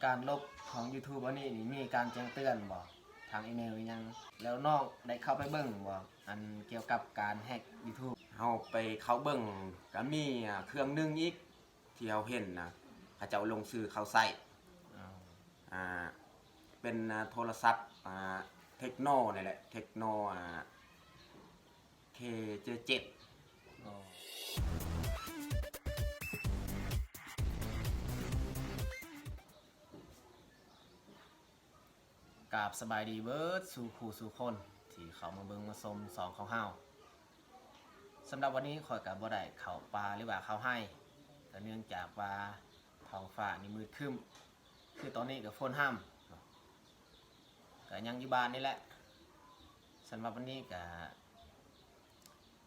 ການລົບຂອງ YouTube ອັນນີ້ນີ້ ມີການແຈ້ງເຕືອນບໍ່ ທາງອີເມວອີຫຍັງ? ແລ້ວນ້ອງໄດ້ເຂົ້າໄປເບິ່ງບໍ່ ອັນກ່ຽວກັບການແຮັກ YouTube? ເຮົາໄປເຂົ້າເບິ່ງ ກໍມີ ອ່າ ເຄື່ອງໜຶ່ງອີກ ທີ່ເຮົາເຫັນນະ ເຂົາເຈົ້າລົງຊື່ເຂົ້າໃຊ້ ອາ ອ່າ ເປັນ ອ່າ ໂທລະສັບ ອ່າ ເທັກໂນນີ້ແຫຼະ ເທັກໂນ ອ່າ ເຄເຈເຈັດ ກາບສະບາຍດີເບີດສູ່ຄູ່ສູ່ຄົນທີ່ເຂົ້າມາເບິ່ງມາຊົມຊ່ອງຂອງເຮົາ. ສຳລັບວັນນີ້ຂ້ອຍກໍບໍ່ໄດ້ເຂົ້າປ່າ ຫຼືວ່າເຂົ້າໄຮ່ ກໍເນື່ອງຈາກວ່າທ້ອງຟ້ານີ້ມືດຄຶ້ມ ຄືຕອນນີ້ກໍຝົນຫ້ຳເນາະ ກໍຍັງຢູ່ບ້ານນີ້ແຫຼະ. ສຳລັບວັນນີ້ກໍ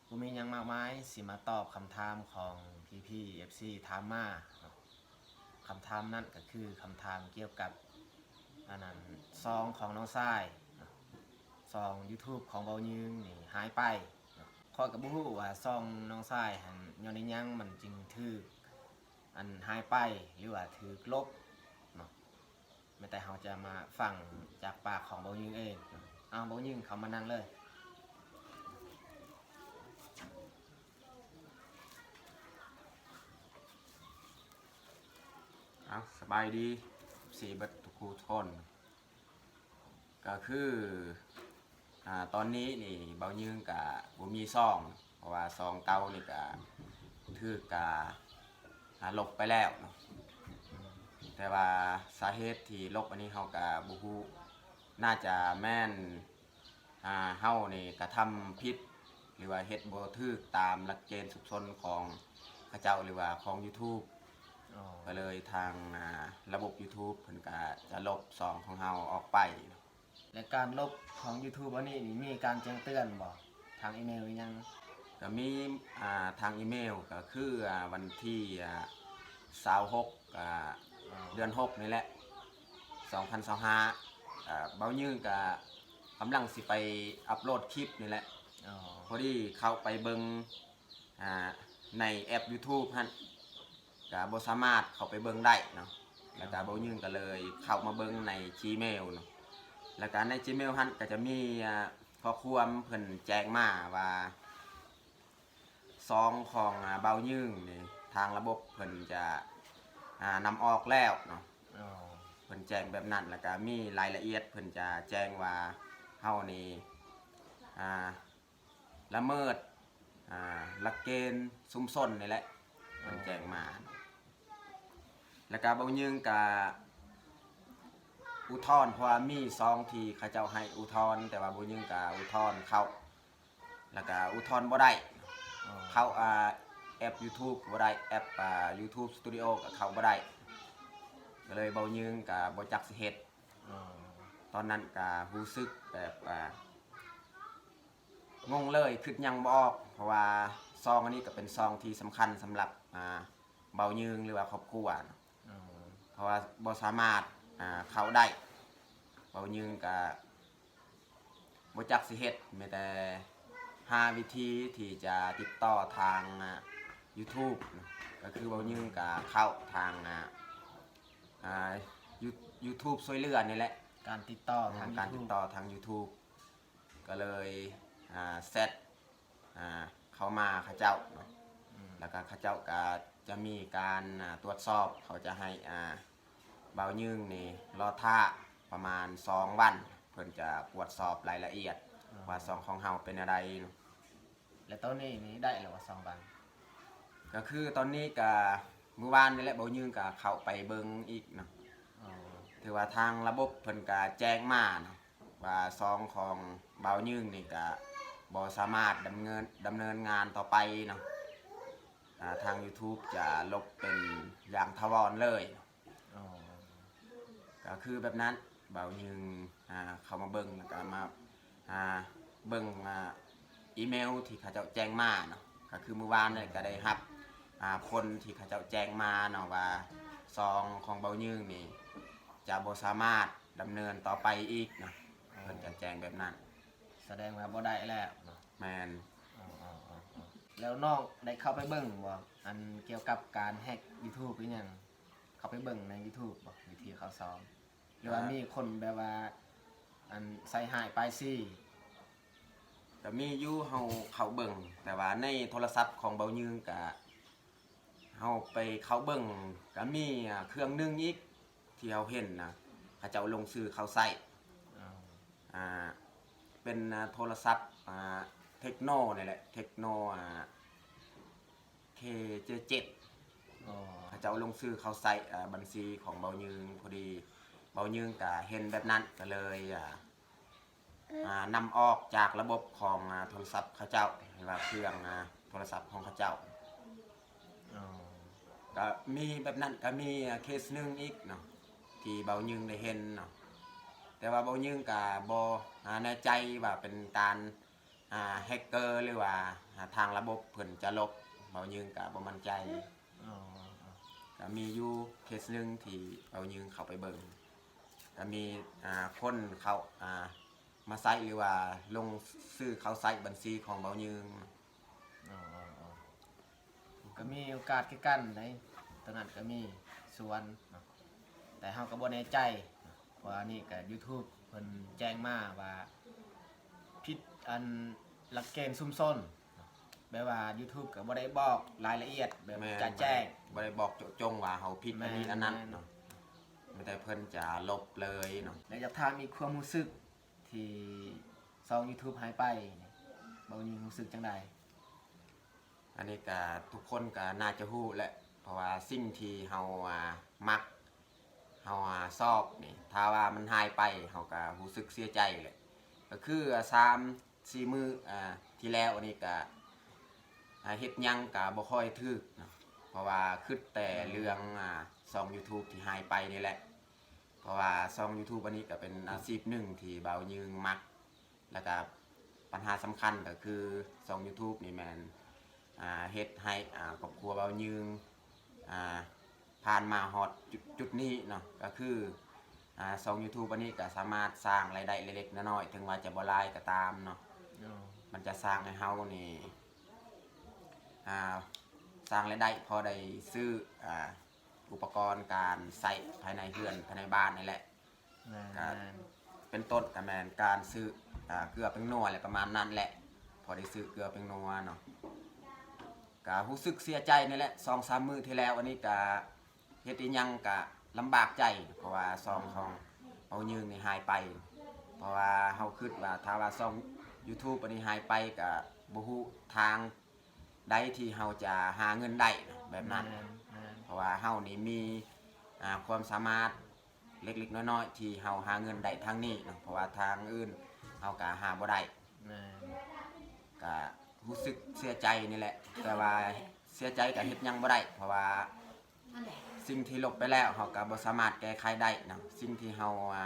ບໍ່ມີຫຍັງມາກມາຍ ຊິມາຕອບຄຳຖາມຂອງພີ່ໆ ເອັຟຊີ ຖາມມາເນາະ. ຄຳຖາມນັ້ນກໍຄືຄຳຖາມກ່ຽວກັບ ອັນນັ້ນ ຊ່ອງຂອງນ້ອງຊາຍເນາະ ຊ່ອງ YouTube ຂອງເບົາຍືງນີ້ຫາຍໄປເນາະ. ຂ້ອຍກໍບໍ່ຮູ້ວ່າຊ່ອງນ້ອງຊາຍຫັ້ນຍ້ອນອີຫຍັງມັນຈຶ່ງຖືກ ອັນ ຫາຍໄປ ຫຼືວ່າຖືກລົບເນາະ. ແມ່ນແຕ່ເຮົາຈະມາຟັງຈາກປາກຂອງເບົາຍືງເອງ. ເອົາ ເບົາຍືງເຂົ້າມານັ່ງເລີຍ. ເອົາ ສະບາຍດີ ເອັຟຊີ ເບິດທຸກຄູ່ທຸກຄົນ. ກໍຄື ອ່າ ຕອນນີ້ນີ້ເບົາຍືງກະບໍ່ມີຊ່ອງ ເພາະວ່າຊ່ອງເກົ່ານີ້ກະຖືກກະ ອ່າ ລົບໄປແລ້ວເນາະ. ແຕ່ວ່າສາເຫດທີ່ລົບອັນນີ້ເຮົາກະບໍ່ຮູ້ ໜ້າຈະແມ່ນ ອ່າ ເຮົານີ້ກະທຳຜິດ ຫຼືວ່າເຮັດບໍ່ຖືກຕາມຫຼັກເກນສຸກຊົນຂອງເຂົາເຈົ້າ ຫຼືວ່າຂອງ YouTube ກໍເລີຍທາງ ອ່າ ລະບົບ YouTube ເພິ່ນກະຈະລົບຊ່ອງຂອງເຮົາອອກໄປ. ແລະ ການລົບຂອງ YouTube ອັນນີ້ນີ້ ມີການແຈ້ງເຕືອນບໍ່ ທາງອີເມວອີຫຍັງ? ກໍມີ ອ່າ ທາງອີເມວ ກໍຄື ອ່າ ວັນທີ ອ່າ ຊາວຫົກ ອ່າ ເດືອນຫົກນີ້ແຫຼະ ສອງພັນຊາວຫ້າ ອ່າ ເບົາຍືງກໍກຳລັງຊິໄປອັບໂຫຼດຄລິບນີ້ແຫຼະ. ພໍດີເຂົ້າໄປເບິ່ງ ອ່າ ໃນແອັບ YouTube ຫັ້ນ ກະບໍ່ສາມາດເຂົ້າໄປເບິ່ງໄດ້ເນາະ. ແລ້ວກະເບົາຍືງກໍເລີຍເຂົ້າມາເບິ່ງໃນ Gmail ເນາະ. ແລ້ວກະໃນ Gmail ຫັ້ນກໍຈະມີ ອ່າ ຂໍ້ຄວາມເພິ່ນແຈ້ງມາວ່າ ຊ່ອງຂອງ ອ່າ ເບົາຍືງນີ້ ທາງລະບົບເພິ່ນຈະ ອ່າ ນຳອອກແລ້ວເນາະ. ເພິ່ນແຈ້ງແບບນັ້ນ ແລ້ວກະມີລາຍລະອຽດ ເພິ່ນຈະແຈ້ງວ່າເຮົານີ້ ອ່າ ລະເມີດ ອ່າ ຫຼັກເກນຊຸມຊົນນີ້ແຫຼະ ເພິ່ນແຈ້ງມາ. ແລ້ວກະເບົາຍືງກະອຸທອນ ເພາະວ່າມີຊ່ອງທີ່ເຂົາເຈົ້າໃຫ້ອຸທອນ ແຕ່ວ່າເບົາຍືງກະອຸທອນເຂົ້າ ແລ້ວກະອຸທອນບໍ່ໄດ້ ເຂົ້າ ອ່າ ແອັບ YouTube ບໍ່ໄດ້ ແອັບ ອ່າ YouTube Studio ກໍເຂົ້າບໍ່ໄດ້ ກໍເລີຍເບົາຍືງກະບໍ່ຈັກຊິເຮັດ. ຕອນນັ້ນກະຮູ້ສຶກແບບ ອ່າ ງົງເລີຍ ຄິດຫຍັງບໍ່ອອກ ເພາະວ່າຊ່ອງອັນນີ້ກໍເປັນຊ່ອງທີ່ສຳຄັນສຳລັບ ອ່າ ເບົາຍືງ ຫຼືວ່າຄອບຄົວ ເພາະວ່າບໍ່ສາມາດ ອ່າ ເຂົ້າໄດ້ ເບົາຍືງກະບໍ່ຈັກຊິເຮັດ ມີແຕ່ຫາວິທີທີ່ຈະຕິດຕໍ່ທາງ ອ່າ YouTube ກໍຄືເບົາຍືງກະເຂົ້າທາງ ອ່າ ອ່າ You- YouTube ຊ່ວຍເຫຼືອນີ້ແຫຼະ ການຕິດຕໍ່ທາງ ການຕິດຕໍ່ທາງ YouTube ກໍເລີຍ ອ່າ ແຊັດ ອ່າ ເຂົ້າມາເຂົາເຈົ້າເນາະ ແລ້ວກໍເຂົາເຈົ້າກໍຈະມີການ ອ່າ ຕວດສອບ ເຂົາຈະໃຫ້ ອ່າ ເບົາຍືງນີ້ລໍຖ້າປະມານສອງວັນ ເພິ່ນຈະກວດສອບລາຍລະອຽດວ່າຊ່ອງຂອງເຮົາເປັນແນວໃດເນາະ. ແລ້ວຕອນນີ້ນີ້ໄດ້ແລ້ວບໍ່ ສອງວັນ? ກໍຄືຕອນນີ້ກະມື້ວານນີ້ແຫຼະ ເບົາຍືງກະເຂົ້າໄປເບິ່ງອີກເນາະ ຖືວ່າທາງລະບົບເພິ່ນກະແຈ້ງມາເນາະ ວ່າຊ່ອງຂອງເບົາຍືງນີ້ກະບໍ່ສາມາດດຳເນີນ ດຳເນີນງານຕໍ່ໄປເນາະ ອ່າ ທາງ YouTube ຈະລົບເປັນຢ່າງຖາວອນເລີຍ. ກໍຄືແບບນັ້ນ ເບົາຍືງ ອ່າ ເຂົ້າມາເບິ່ງ ແລ້ວກໍມາ ອ່າ ເບິ່ງ ອ່າ ອີເມວທີ່ເຂົາເຈົ້າແຈ້ງມາເນາະ ກໍຄືມື້ວານນີ້ກໍໄດ້ຮັບ ອ່າ ຜົນທີ່ເຂົາເຈົ້າແຈ້ງມາເນາະ ວ່າຊ່ອງຂອງເບົາຍືງນີ້ຈະບໍ່ສາມາດດຳເນີນຕໍ່ໄປອີກເນາະ ເພິ່ນກໍແຈ້ງແບບນັ້ນ. ສະແດງວ່າບໍ່ໄດ້ແລ້ວເນາະ? ແມ່ນ. ແລ້ວນ້ອງໄດ້ເຂົ້າໄປເບິ່ງບໍ່ ອັນກ່ຽວກັບການແຮັກ YouTube ອີຫຍັງ? ເ ເຂົ້າໄປເບິ່ງໃນ YouTube ບໍ່ ວິທີເຂົາສອນ ຫຼືວ່າ ອ່າ ມີຄົນແບບວ່າ ອັນໃສ່ຮ້າຍປ້າຍສີ? ກໍມີຢູ່ ເຮົາເຂົ້າເບິ່ງ ແຕ່ວ່າໃນໂທລະສັບຂອງເບົາຍືງກະ ເຮົາໄປເຂົ້າເບິ່ງ ກະມີ ອ່າ ເຄື່ອງໜຶ່ງອີກທີ່ເຮົາເຫັນນະ ເຂົາເຈົ້າລົງຊື່ເຂົ້າໃຊ້ ອ່າ ເປັນ ອ່າ ໂທລະສັບ ອ່າ ເທັກໂນນີ້ແຫຼະ ເທັກໂນ ອ່າ ເຄເຈເຈັດ ອໍ ເຂົາເຈົ້າລົງຊື່ເຂົ້າໃຊ້ ອ່າ ບັນຊີຂອງເບົາຍືງ ພໍດີເບົາຍືງກະເຫັນແບບນັ້ນ ກະເລີຍ ອ່າ ອ່າ ນຳອອກຈາກລະບົບຂອງ ອ່າ ໂທລະສັບເຂົາເຈົ້າ ຫຼືວ່າເຄື່ອງ ອ່າ ໂທລະສັບຂອງເຂົາເຈົ້າ. ອໍ ກະມີແບບນັ້ນ ກະມີເຄສໜຶ່ງອີກເນາະ ທີ່ເບົາຍືງໄດ້ເຫັນເນາະ ແຕ່ວ່າເບົາຍືງກະບໍ່ ອ່າ ແນ່ໃຈວ່າເປັນການ ອ່າ ແຮັກເກີ ຫຼືວ່າ ອ່າ ທາງລະບົບເພິ່ນຈະລົບ ເບົາຍືງກະບໍ່ໝັ້ນໃຈ. ອໍ ອໍ ກະມີຢູ່ເຄສໜຶ່ງທີ່ເບົາຍືງເຂົ້າໄປເບິ່ງ ກະມີ ອ່າ ຄົນເຂົ້າ ອ່າ ມາໃຊ້ ຫຼືວ່າລົງຊື່ເຂົ້າໃຊ້ບັນຊີຂອງເບົາຍືງ. ອໍ ອໍ ອໍ ກໍມີໂອກາດຄືກັນໃດ໋ ຕອນນັ້ນກໍມີສ່ວນເນາະ ແຕ່ເຮົາກໍບໍ່ແນ່ໃຈເນາະ ເພາະວ່າອັນນີ້ກໍ YouTube ເພິ່ນແຈ້ງມາວ່າຜິດອັນຫຼັກເກນຊຸມຊົນເນາະ ແບບວ່າ YouTube ກໍບໍ່ໄດ້ບອກລາຍລະອຽດແບບ ແມ່ນ ຈະແຈ້ງ ບໍ່ໄດ້ບອກເຈາະຈົງວ່າເຮົາຜິດ ແມ່ນ ອັນນີ້ອັນນັ້ນ ແມ່ນ ເນາະ ມີແຕ່ເພິ່ນຈະລົບເລີຍເນາະ. ແລະ ຢາກຖາມອີກ ຄວາມຮູ້ສຶກ ທີ່ຊ່ອງ YouTube ຫາຍໄປນີ້ ເບົາຍືງຮູ້ສຶກຈັ່ງໃດ? ອັນນີ້ກະທຸກຄົນກະໜ້າຈະຮູ້ແຫຼະ ເພາະວ່າສິ່ງທີ່ເຮົາ ອ່າ ມັກ ເຮົາ ອ່າ ຊອບນີ້ ຖ້າວ່າມັນຫາຍໄປ ເຮົາກະຮູ້ສຶກເສຍໃຈແຫຼະ ກະຄື ອ່າ ສາມສີ່ມື້ ອ່າ ທີ່ແລ້ວ ອັນນີ້ກະ ອ່າ ເຮັດຫຍັງກະບໍ່ຄ່ອຍຖືກເນາະ ເພາະວ່າຄຶດແຕ່ເລື່ອງ ອ່າ ຊ່ອງ YouTube ທີ່ຫາຍໄປນີ້ແຫຼະ. ເພາະວ່າຊ່ອງ YouTube ອັນນີ້ກໍເປັນອາຊີບໜຶ່ງທີ່ເບົາຍືງມັກ ແລ້ວກໍບັນຫາສຳຄັນກໍຄືຊ່ອງ YouTube ນີ້ແມ່ນ ອ່າ ເຮັດໃຫ້ ອ່າ ຄອບຄົວເບົາຍືງ ອ່າ ຜ່ານມາຮອດຈຸດ ຈຸດນີ້ເນາະ ກໍຄື ອ່າ ຊ່ອງ YouTube ອັນນີ້ກໍສາມາດສ້າງລາຍໄດ້ເລັກໆນ້ອຍໆ ເຖິງວ່າຈະບໍ່ຫຼາຍກໍຕາມເນາະ ມັນຈະສ້າງໃຫ້ເຮົານີ້ ອ່າ ສ້າງລາຍໄດ້ພໍໄດ້ຊື້ ອ່າ ອຸປະກອນການໃຊ້ພາຍໃນເຮືອນ ພາຍໃນບ້ານນີ້ແຫຼະ ແມ່ນ ກໍ ແມ່ນ ເປັນຕົ້ນກໍແມ່ນການຊື້ ອ່າ ເກືອແປ້ງນົວ ແລະ ປະມານນັ້ນແຫຼະ ພໍໄດ້ຊື້ເກືອແປ້ງນົວເນາະ ກໍຮູ້ສຶກເສຍໃຈນີ້ແຫຼະ ສອງສາມມື້ທີ່ແລ້ວ ອັນນີ້ກໍເຮັດອີ່ຫຍັງກໍລຳບາກໃຈ ເພາະວ່າຊ່ອງຂອງເຮົາຍືງນີ້ຫາຍໄປ ເພາະວ່າເຮົາຄິດວ່າ ຖ້າວ່າຊ່ອງ YouTube ອັນນີ້ຫາຍໄປ ກໍບໍ່ຮູ້ທາງ ໃດທີ່ເຮົາຈະຫາເງິນໄດ້ນະ ແບບນັ້ນ ແມ່ນ ແມ່ນ ເພາະວ່າເຮົານີ້ມີ ອ່າ ຄວາມສາມາດເລັກໆນ້ອຍໆ ທີ່ເຮົາຫາເງິນໄດ້ທາງນີ້ເນາະ ເພາະວ່າທາງອື່ນເຮົາກະຫາບໍ່ໄດ້ ແມ່ນ ກະຮູ້ສຶກເສຍໃຈນີ້ແຫຼະ ແຕ່ວ່າເສຍໃຈກະເຮັດຫຍັງບໍ່ໄດ້ ເພາະວ່າ ສິ່ງທີ່ລົບໄປແລ້ວເຮົາກໍບໍ່ສາມາດແກ້ໄຂໄດ້ເນາະ ສິ່ງທີ່ເຮົາ ອ່າ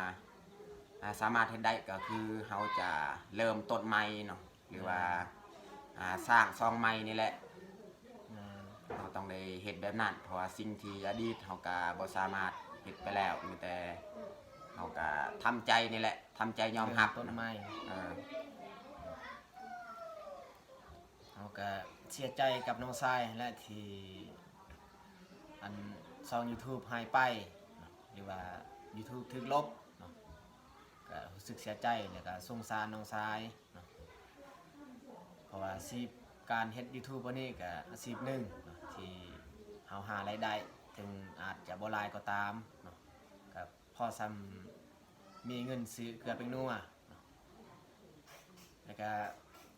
ອ່າ ສາມາດເຮັດໄດ້ກໍຄືເຮົາຈະເລີ່ມຕົ້ນໃໝ່ເນາະ ຫຼືວ່າ ອ່າ ສ້າງຊ່ອງໃໝ່ນີ້ແຫຼະ ແມ່ນ ເຮົາຕ້ອງໄດ້ເຮັດແບບນັ້ນ ເພາະວ່າສິ່ງທີ່ອະດີດເຮົາກໍບໍ່ສາມາດເຮັດໄປແລ້ວ ມີແຕ່ເຮົາກໍທຳໃຈນີ້ແຫຼະ ທຳໃຈຍອມຮັບ ເລີ່ມຕົ້ນໃໝ່ ເອີ ເຮົາກະເສຍໃຈກັບນ້ອງຊາຍຫັ້ນແຫຼະ ທີ່ອັນຊ່ອງ YouTube ຫາຍໄປເນາະ ຫຼືວ່າ YouTube ຖືກລົບເນາະ ກະຮູ້ສຶກເສຍໃຈ ແລ້ວກະສົງສານນ້ອງຊາຍເນາະ ເພາະວ່າອາຊີບການເຮັດ YouTube ອັນນີ້ກະອາຊີບໜຶ່ງເນາະ ທີ່ເຮົາຫາລາຍໄດ້ ເຖິງອາດຈະບໍ່ຫຼາຍກໍຕາມເນາະ ກະພໍສ່ຳມີເງິນຊື້ເກືອແປ້ງນົວ ເນາະ ແລ້ວກະ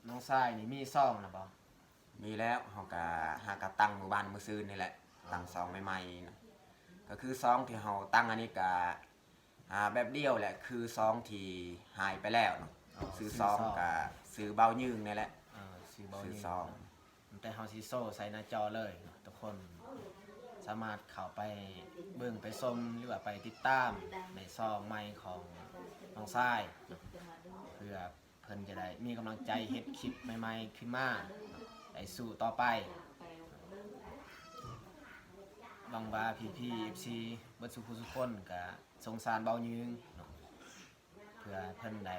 ນ້ອງຊາຍນີ້ມີຊ່ອງແລ້ວບໍ່? ມີແລ້ວ ເຮົາກະຫາກະຕັ້ງມື້ວານມື້ຊືນນີ້ແຫຼະ ຕັ້ງຊ່ອງໃໝ່ໆນະ ກໍຄືຊ່ອງທີ່ເຮົາຕັ້ງອັນນີ້ກະ ອ່າ ແບບດຽວແຫຼະ ຄືຊ່ອງທີ່ຫາຍໄປແລ້ວເນາະ ຊື່ຊ່ອງກະຊື່ເບົາຍືງນີ້ແຫຼະ ຊື່ເບົາຍືງ ແຕ່ເຮົາຊິໂຊໃສ່ໜ້າຈໍເລີຍເນາະ ທຸກຄົນສາມາດເຂົ້າໄປເບິ່ງໄປຊົມ ຫຼືວ່າໄປຕິດຕາມໃນຊ່ອງໃໝ່ຂອງນ້ອງຊາຍເນາະ ເພື່ອເພິ່ນຈະໄດ້ມີກຳລັງໃຈເຮັດຄລິບໃໝ່ໆຂຶ້ນມາເນາະ ໄດ້ສູ້ຕໍ່ໄປ. ຫວັງວ່າພີ່ໆ ເອັຟຊີ ເບິດສູ່ຜູ້ສູ່ຄົນກະສົງສານເບົາຍືງເນາະ ເພື່ອເພິ່ນໄດ້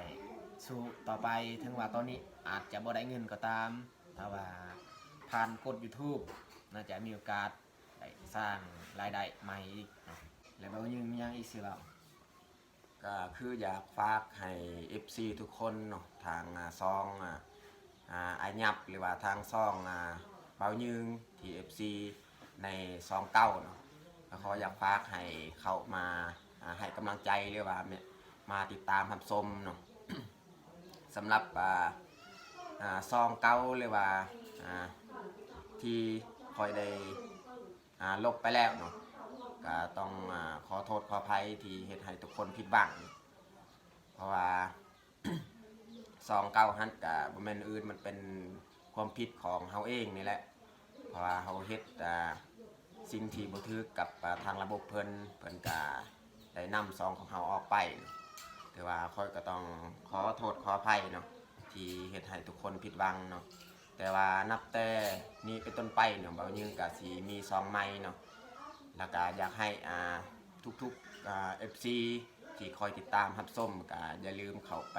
ສູ້ຕໍ່ໄປ ເຖິງວ່າຕອນນີ້ອາດຈະບໍ່ໄດ້ເງິນກໍຕາມ ຖ້າວ່າຜ່ານກົດ YouTube ໜ້າຈະມີໂອກາດໄດ້ສ້າງ ລາຍໄດ້ໃໝ່ອີກເນາະ. ແລະ ບ່າວຍືງມີຫຍັງອີກຊິເວົ້າ? ກໍຄືຢາກຝາກໃຫ້ເອັຟຊີທຸກຄົນເນາະ ທາງ ອາ ຊ່ອງ ອາ ອາ ອ້າຍຫຍັບ ຫຼືວ່າທາງຊ່ອງ ອາ ບ່າວຍືງ ທີ່ເອັຟຊີໃນຊ່ອງເກົ່າເນາະ ກໍຂໍຢາກຝາກໃຫ້ເຂົ້າມາ ອາ ໃຫ້ກຳລັງໃຈ ຫຼືວ່າມາຕິດຕາມຮັບຊົມເນາະ. ສຳລັບ ອາ ອາ ຊ່ອງເກົ່າ ຫຼືວ່າ ອາ ທີ່ຂ້ອຍໄດ້ ອາ ລົບໄປແລ້ວເນາະ ກະຕ້ອງ ອາ ຂໍໂທດຂໍອະໄພທີ່ເຮັດໃຫ້ທຸກຄົນຜິດຫວັງ ເພາະວ່າຊ່ອງເກົ່າຫັ້ນກະບໍ່ແມ່ນອື່ນ ມັນເປັນຄວາມຜິດຂອງເຮົາເອງນີ້ແຫຼະ ເພາະວ່າເຮົາເຮັດ ອາ ສິ່ງທີ່ບໍ່ຖືກກັບ ອາ ທາງລະບົບເພິ່ນ ເພິ່ນກະໄດ້ນຳຊ່ອງຂອງເຮົາອອກໄປ. ແຕ່ວ່າຂ້ອຍກໍຕ້ອງຂໍໂທດຂໍອະໄພເນາະ ທີ່ເຮັດໃຫ້ທຸກຄົນຜິດຫວັງເນາະ. ແຕ່ວ່ານັບແຕ່ນີ້ເປັນຕົ້ນໄປເນາະ ບ່າວຍືງກະຊິມີຊ່ອງໃໝ່ເນາະ ແລ້ວກະຢາກໃຫ້ ອາ ທຸກໆ ອາ ເອັຟຊີທີ່ຄອຍຕິດຕາມຮັບຊົມ ກະຢ່າລືມເຂົ້າໄປ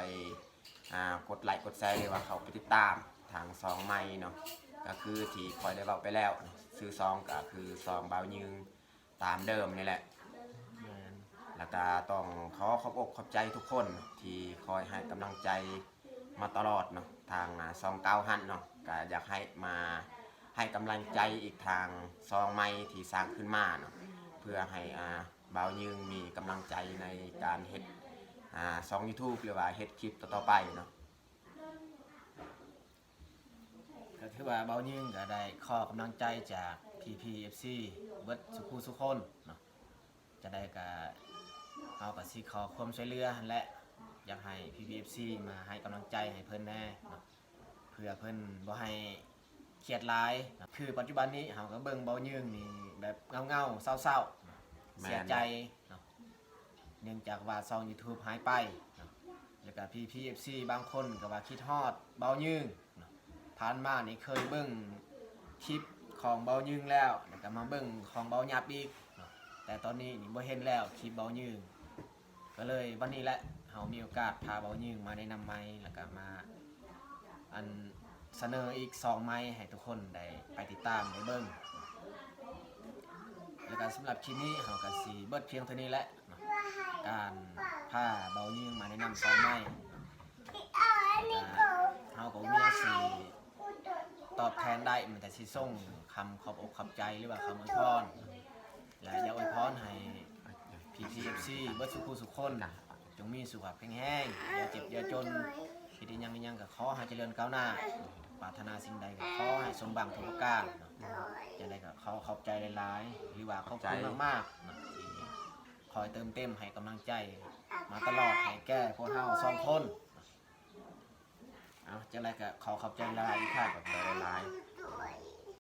ອາ ກົດໄລກົດແຊ ຫຼືວ່າເຂົ້າໄປຕິດຕາມທາງຊ່ອງໃໝ່ເນາະ ກໍຄືທີ່ຂ້ອຍໄດ້ເວົ້າໄປແລ້ວເນາະ ຊື່ຊ່ອງກໍຄືຊ່ອງບ່າວຍືງ ຕາມເດີມນີ້ແຫຼະ ແມ່ນ ແລ້ວກະຕ້ອງຂໍຂອບອົກຂອບໃຈທຸກຄົນທີ່ຄອຍໃຫ້ກຳລັງໃຈມາຕະຫຼອດເນາະ ທາງ ອາ ຊ່ອງເກົ່າຫັ້ນເນາະ ກະຢາກໃຫ້ມາໃຫ້ກຳລັງໃຈອີກທາງຊ່ອງໃໝ່ທີ່ສ້າງຂຶ້ນມາເນາະ ເພື່ອໃຫ້ ອາ ບ່າວຍືງມີກຳລັງໃຈໃນການເຮັດ ອາ ຊ່ອງຢູທູບ ຫຼືວ່າເຮັດຄລິບຕໍ່ໆໄປເນາະ. ກໍຖືວ່າບ່າວຍືງກໍໄດ້ຂໍກຳລັງໃຈຈາກພີ່ໆ ເອັຟຊີ ເບິດສູ່ຜູ້ສູ່ຄົນເນາະ ຈັ່ງໃດກໍເຮົາກໍຊິຂໍຄວາມຊ່ວຍເຫຼືອຫັ້ນແຫຼະ ຢາກໃຫ້ພີ່ໆ ເອັຟຊີ ມາໃຫ້ກຳລັງໃຈໃຫ້ເພິ່ນແດ່ເນາະ ເພື່ອເພິ່ນບໍ່ໃຫ້ຄຽດຫຼາຍເນາະ. ຄືປັດຈຸບັນນີ້ເຮົາກໍເບິ່ງບ່າວຍືງນີ້ແບບເຫງົາໆ ເສົ້າໆ ເນາະ ແມ່ນ ເສຍໃຈເນາະ ເນື່ອງຈາກວ່າຊ່ອງຢູທູບຫາຍໄປເນາະ ແລ້ວກໍພີ່ໆ ເອັຟຊີ ບາງຄົນກໍວ່າຄິດຮອດບ່າວຍືງເນາະ. ຜ່ານມານີ້ເຄີຍເບິ່ງຄລິບຂອງບ່າວຍືງແລ້ວ ແລ້ວກໍມາເບິ່ງຂອງບ່າວຫຍັບອີກເນາະ ແຕ່ຕອນນີ້ນີ້ບໍ່ເຫັນແລ້ວຄລິບບ່າວຍືງ ກໍເລີຍວັນນີ້ແຫຼະ ເຮົາມີໂອກາດພາບ່າວຍືງມາແນະນຳໃໝ່ ແລ້ວກໍມາ ອັນ ສະເໜີອີກຊ່ອງໃໝ່ໃຫ້ທຸກຄົນໄດ້ໄປຕິດຕາມໄດ້ເບິ່ງ. ແລ້ວກໍສຳລັບຄລິບນີ້ເຮົາກໍຊິເບິດພຽງເທົ່ານີ້ແຫຼະເນາະ ການພາບ່າວຍືງມາແນະນຳຊ່ອງໃໝ່. ແລ້ວກໍເຮົາກໍບໍ່ມີຫຍັງຊິຕອບແທນໄດ້ ມີແຕ່ຊິສົ່ງຄຳຂອບອົກຂອບໃຈ ຫຼືວ່າຄຳອວຍພອນ ແລະ ຢາກອວຍພອນໃຫ້ພີ່ໆ ເອັຟຊີ ເບິດສູ່ຜູ້ສູ່ຄົນ ຈົ່ງມີສຸຂະພາບແຂງແຮງ ຢ່າເຈັບຢ່າຈົນ ເຮັດອີ່ຫຍັງອີ່ຫຍັງກໍຂໍໃຫ້ຈະເລີນກ້າວໜ້າ ປາດຖະໜາສິ່ງໃດກໍຂໍໃຫ້ສົມຫວັງທຸກປະການເນາະ. ຈັ່ງໃດກໍຂໍຂອບໃຈຫຼາຍໆ ຫຼືວ່າຂອບຄຸນມາກໆເນາະ ທີ່ຄອຍເຕີມເຕັມໃຫ້ກຳລັງໃຈມາຕະຫຼອດໃຫ້ແກ່ພວກເຮົາສອງຄົນ. ເອົາ ຈັ່ງໃດກໍຂໍຂອບໃຈຫຼາຍໆອີກຄັ້ງ ຂອບໃຈຫຼາຍໆ.